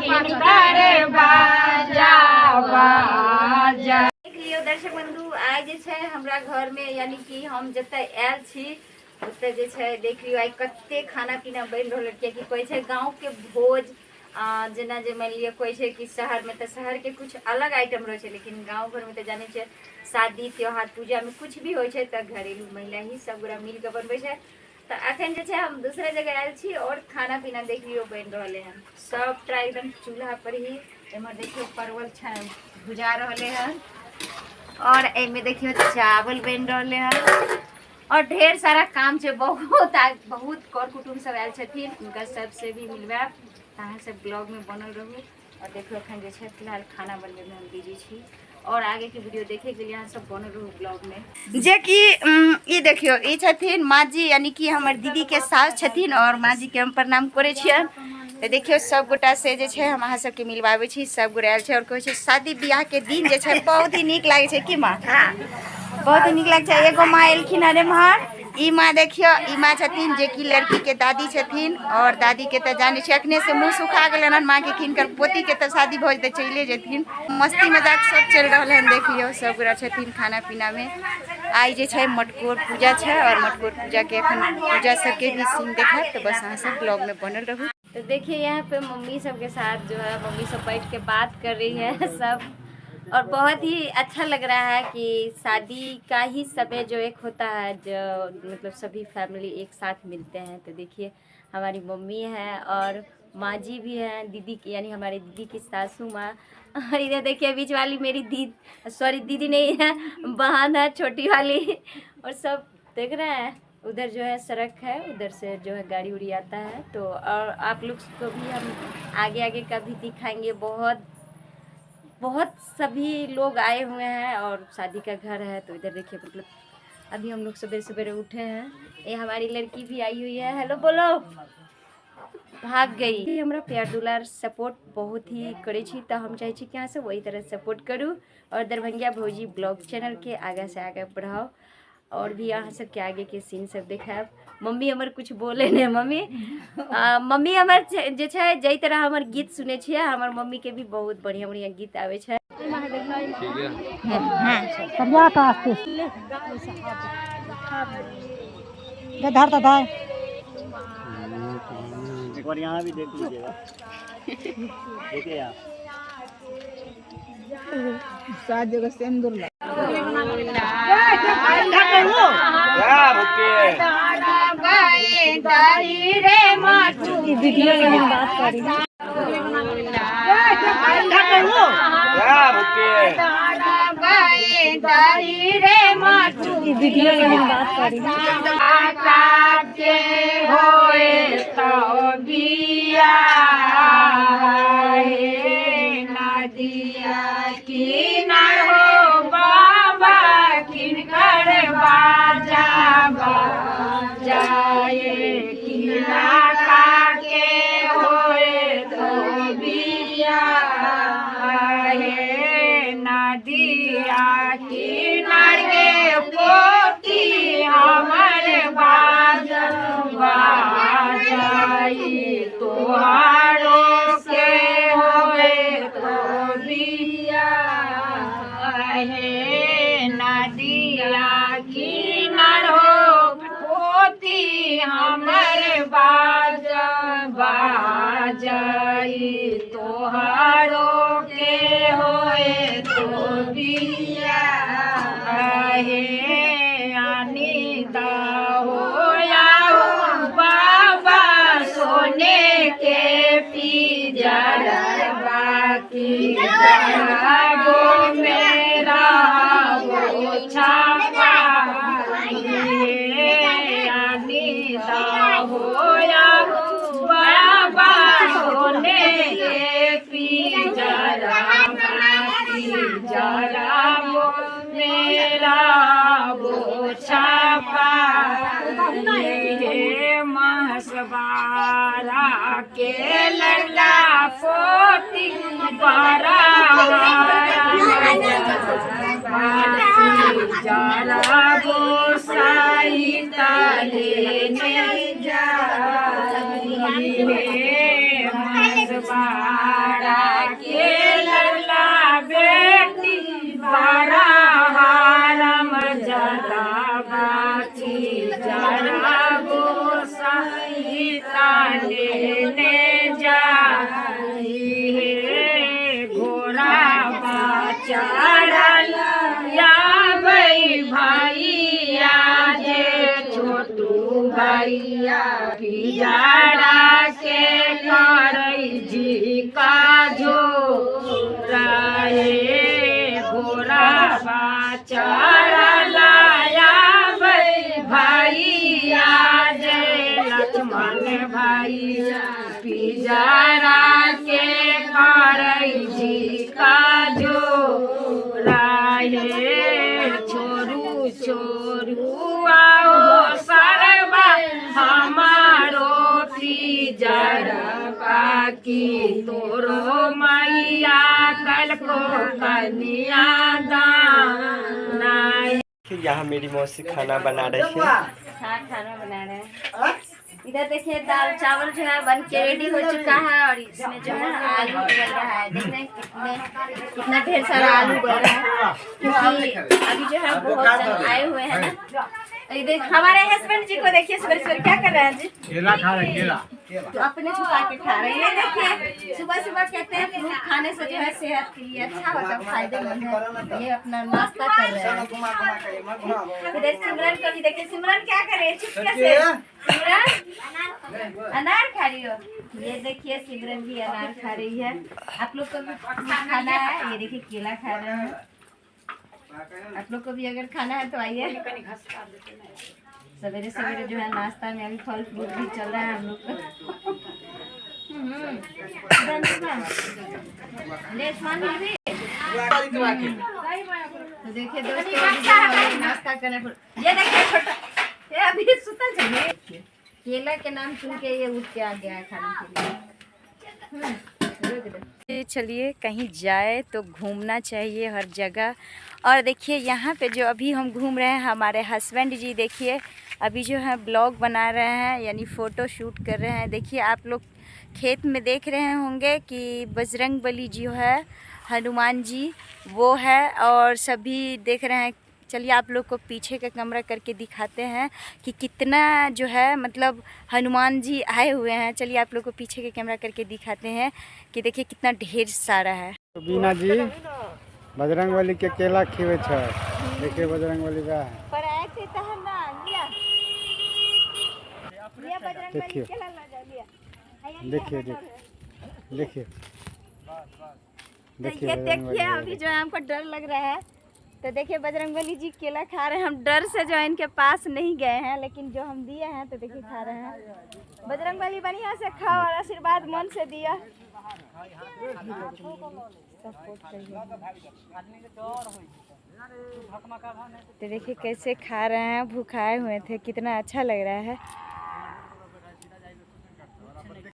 किनकर बाजा बाजा। देख लियौ दर्शक बंधु, आइ जे छै हमरा घरमे, यानी कि हम जतऽ आयल छी ओतऽ जे छै, देख लियौ आइ कते खाना पीना बनि रहल है। कियाकि कहै छै गाँवके भोज जेना जे मानि लिअ कहै छै कि शहरमे तऽ शहरके किछु अलग आइटम रहै छै, लेकिन गाँव घरमे तऽ जानै छियै शादी त्योहार पूजामे किछु भी होइ छै तऽ घरेलू महिला ही सब गोरा मिलके बनबै छै। तऽ अखन जे छै हम दूसरा जगह आयल छी और खाना पीना देख लियौ बनि रहलै हन सबटा एकदम चूल्हा पर ही। एम्हर देखियौ परवल भुजा रहलै हन और एहिमे देखियौ चावल बनि रहलै हन और ढेर सारा काम छै। बहुत बहुत कर कुटुम्ब सब आयल छथिन, हुनका सबसे भी मिलबायब। तऽ अहाँ सब ब्लॉग में बनल रहू और देखियौ अखन जे छै फिलहाल खाना बनबै में हम बिजी छी और आगे के वीडियो देखे के लिए अहाँ सब बनल रहू ब्लॉग में। जे कि ई देखियौ ई छथिन माँ जी, यानी कि हमर दीदी के सास छथिन और माँ जी के हम प्रणाम करै छियनि। तऽ देखियौ सब गोटा से जे छै हम अहाँ सबके मिलवाबै छी। सब गोटा आयल छै और कहै छै शादी बियाह के दिन जे छै बहुत ही नीक लागै छै की माँ? बहुत ही नीक लागै छै। एगो माँ एलखिन हन एम्हर, ई माँ देखियौ, ई माँ छथिन जे कि लड़की के दादी छथिन और दादी के तऽ जानै छियै अखने से मुँह सुखा गेलनि हन माँ के, किनकर पोती के तऽ शादी भऽ जेतै चलिए जेथिन। मस्ती मजाक सब चलि रहल हन। देखियौ सब गोटा छथिन खाना पीना में। आइ जे छै मटकोर पूजा छै और मटकोर पूजा के अखन पूजा सबके भी सीन देखायब, तऽ बस अहाँ सब ब्लॉग में बनल रहू। तो देखिए यहाँ पे मम्मी सबके साथ जो है मम्मी सब बैठ के बात कर रही है सब और बहुत ही अच्छा लग रहा है कि शादी का ही समय जो एक होता है जो मतलब सभी फैमिली एक साथ मिलते हैं। तो देखिए हमारी मम्मी है और माँ जी भी हैं, दीदी की यानी हमारी दीदी की सासू माँ। और इधर देखिए बीच वाली मेरी दीद सॉरी दीदी नहीं है, बहन है छोटी वाली। और सब देख रहे हैं उधर जो है सड़क है, उधर से जो है गाड़ी उड़ी आता है। तो और आप लोग को भी हम आगे आगे का भी दिखाएंगे। बहुत बहुत सभी लोग आए हुए हैं और शादी का घर है। तो इधर देखिए मतलब अभी हम लोग सवेरे सवेरे उठे हैं। ये हमारी लड़की भी आई हुई है, हेलो बोलो, भाग गई। हमरा प्यार दुलार सपोर्ट बहुत ही करै छी, तऽ हम चाहै छी कि अहाँ सब ओही तरह सपोर्ट करू और दरभंगिया भौजी ब्लॉग चैनल के आगे से आगे बढ़ाओ और भी अहाँ सबके आगे के सीन सब देखायब। मम्मी हमर कुछ बोले नहि। मम्मी मम्मी हमर जे छै जाहि तरह हमर गीत सुनै छियै, हमर मम्मी के भी बहुत बढ़िया बढ़िया गीत आबै छै। धर तो धर। एक बार यहाँ भी देख लीजिएगा, देखिए यहाँ। सात जगह सेम दूर लग। वीडियो में हम बात कर रही हैं। वीडियो में हम बात कर रही हैं। के होए तो बिया नदिया किनार हो बाबा किनकर बाजा बाजाए किना के होए तो बिया नदिया किनार के पोती हमर बाजा बाजाई तोहारो के होए तो बिया हे नदिया किनार हो पोती हमर बाजा बाजाई तोहारो के होए तो बिया हे अनिता हो बाबा सोने के पिजरा बाकी वो मेरा वो छापा अनिता हो बाबा सोने के पिजरा बाकी जरा वो मेरा वो छापा हे महसबारा के लड़का पोती बड़ा जरा गोसाई लेने जाई हे महसबारा भैया पिजरा के करै झिका झोरा हे घोड़ा चढ़ल आबै भैया जय लक्ष्मण भैया पिजरा के करै झिका झोरा हे छोरू छोरू आओ सरबा हमारो पिजरा बाकी तोरो मैया कल को कन्या दाना। यहाँ मेरी मौसी खाना बना रही है। हाँ, खाना बना रहे हैं। इधर देखिए दाल चावल जो है बन के रेडी हो चुका है और इसमें जो है आलू बन रहा है। देख रहे हैं कितने कितना ढेर सारा आलू बन रहा है, क्योंकि अभी जो है बहुत जन आए हुए हैं ना। इधर हमारे हस्बैंड जी को देखिए, सुबह सुबह क्या कर रहे हैं जी? केला खा रहे, केला। तो अपने छुपा के खा रहे हैं। ये देखिए सुबह सुबह कहते हैं फ्रूट खाने से जो है सेहत के लिए अच्छा होता है, फायदेमंद है। ये अपना नाश्ता कर रहे हैं। इधर सिमरन को भी देखिए, सिमरन क्या कर रहे हैं? चुपके से सिमरन अनार खा रही हो। ये देखिए सिमरन भी अनार खा रही है। आप लोग को भी खाना है? ये देखिए केला खा रहे हैं। आप लोग को भी अगर खाना है तो आइए। सवेरे सवेरे जो है नाश्ता में अभी फल फ्रूट भी चल रहा है हम लोग को। ले भी। तो देखिए दोस्तों अभी नाश्ता करने पर ये देखिए छोटा ये अभी सुतल चलिए, केला के नाम सुन के ये उठ के आ गया है खाने के लिए। चलिए कहीं जाए तो घूमना चाहिए हर जगह। और देखिए यहाँ पे जो अभी हम घूम रहे हैं, हमारे हस्बैंड जी देखिए अभी जो है ब्लॉग बना रहे हैं, यानी फ़ोटो शूट कर रहे हैं। देखिए आप लोग खेत में देख रहे होंगे कि बजरंग बली जो है, हनुमान जी वो है, और सभी देख रहे हैं। चलिए आप लोग को पीछे का कमरा करके दिखाते हैं कि कितना जो है मतलब हनुमान जी आए हुए हैं। चलिए आप लोग को पीछे के कैमरा करके दिखाते हैं कि देखिए कितना ढेर सारा है। तो बीना जी बजरंगबली के केला खिबै छै, देखिए बजरंगबली का पर आए थे तो हम ना लिया लिया बजरंगबली केला ला जा लिया। देखिए देखिए देखिए देखिए अभी जो है हमको डर लग रहा है। तो देखिए बजरंगबली जी केला खा रहे हैं। हम डर से जो है इनके पास नहीं गए हैं, लेकिन जो हम दिए हैं तो देखिए खा रहे हैं। बजरंगबली बढ़िया से खाओ और आशीर्वाद मन से दिया। तो देखिए कैसे खा रहे हैं, भूखाए हुए थे, कितना अच्छा लग रहा है।